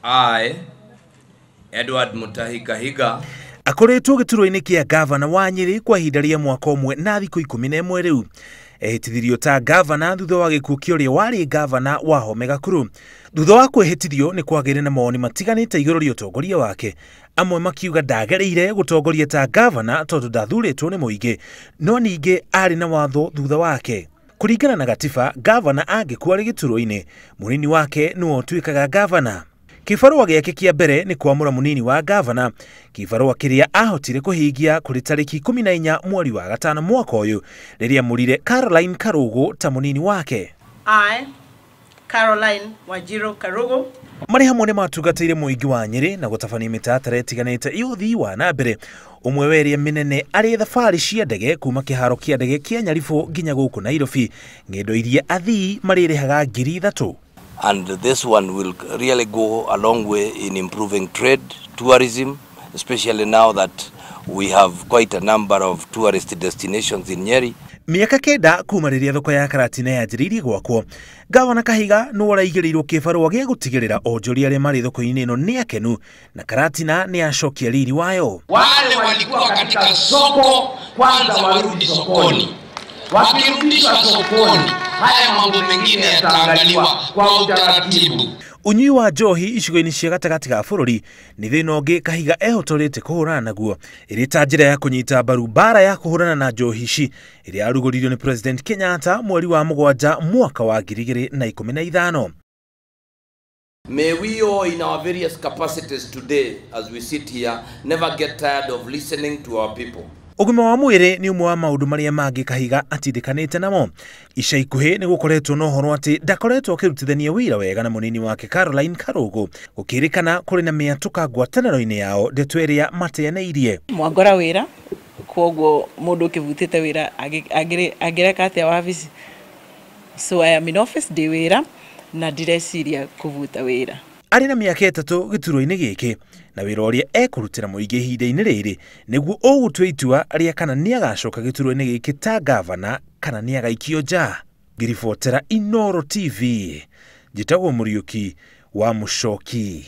I, Edward Mutahi Kahiga, akoretwo gĩturwa-inĩ kĩa gavana wa Nyĩrĩ kwa ihinda rĩa mwaka ũmwe na thikũ 11 rĩu. Ehĩtithirio ta gavana thutha wa gĩkuũ kĩa ũrĩa warĩ gavana Wahome Gakuru. Thutha wa kwĩhĩtithio nĩ kwagĩire na mawoni matiganĩte igũrũ rĩa ũtongoria wake, amwe makiuga ndagĩrĩire gũtongoria ta gavana tondũ ndathurĩtwo nĩ mũingĩ, no ningĩ arĩ na watho thutha wake. Kũringana na gatiba, gavana angĩkua arĩ gĩturwa-inĩ, mũnini wake nĩwe ũtuĩkaga gavana. Kĩbarũa gĩake kĩa mbere nĩ kwamũra mũnini wa gavana, kĩbarũa kĩrĩa ahotire kũhingia kũrĩ tarĩki 14 mweri wa gatano mwaka ũyũ, rĩrĩa amũrire Caroline Karũgũ ta mũnini wake. I, Caroline Wanjiru Karugu, Marĩ hamwe nĩ matungatĩire mũingĩ wa Nyĩrĩ na gũtabania mĩtaratara ĩtiganĩte ya ũthii wa na mbere, ũmwe wa ĩrĩa mĩnene arĩ thabarĩ cia ndege kuma kĩharo kĩa ndege kĩa Nyaribũ nginya gũkũ Nairobi, ng'endo iria athii marĩrĩhaga 3,000. And this one will really go a long way in improving trade, tourism, especially now that we have quite a number of tourist destinations in Nyeri. Mĩaka 9 kuma rĩrĩa thoko ya Karatina yanjĩrĩirie gwakwo, gavana Kahiga nĩwe ũraigĩrĩirwo kĩbarũa gĩa gũtigĩrĩra onjoria arĩa marĩ thoko-inĩ ĩno nĩ akenu na Karatina nĩ yacokia riri wayo. Wale walikuwa katika soko kwanza warudi sokoni, wakirudishwa sokoni haya mambo mengine yataangaliwa kwa utaratibu. Ũnyui wa njohi icigo-inĩ cia gatagatĩ ga bũrũri nĩ thĩna ũngĩ Kahiga ehotorete kũhũrana naguo, ĩrĩ ta njĩra ya kũnyita mbaru mbara ya kũhũrana na njohi ici ĩrĩa yarugũririo nĩ President Kenyatta mweri wa 7 mwaka wa 2015. May we all in our various capacities today as we sit here never get tired of listening to our people. Ũgima wa mwĩrĩ nĩ ũmwe wa maũndũ marĩa mangĩ Kahiga atindĩkanĩte namo. Ica ikuhĩ nĩ gũkoretwo na ũhoro atĩ ndakoretwo akĩrutithania wĩra wega na mũnini wake Caroline Karũgũ, gũkĩrĩkana kũrĩ na mĩatũka ngwatanĩro-inĩ yao ndeto ĩrĩa mateanĩirie. Mwangora wĩra, kwoguo mũndũ ũkĩbutĩte wĩra angĩreka atĩa wabici? So I am in office, ndĩ wĩra na ndireciria kũbuta wĩra. Arĩ na mĩaka 3 gĩturwa-inĩ gĩkĩ na wĩra ũrĩa ekũrutĩra mũingĩ ihinda-inĩ rĩrĩ nĩguo ũgũtua itua rĩa kana nĩagacoka gĩturwa-inĩ gĩkĩ ta gavana kana nĩagaikio nja. Ngĩribotera Inooro TV, njĩtagwo Mũriũki wa Mũcoki.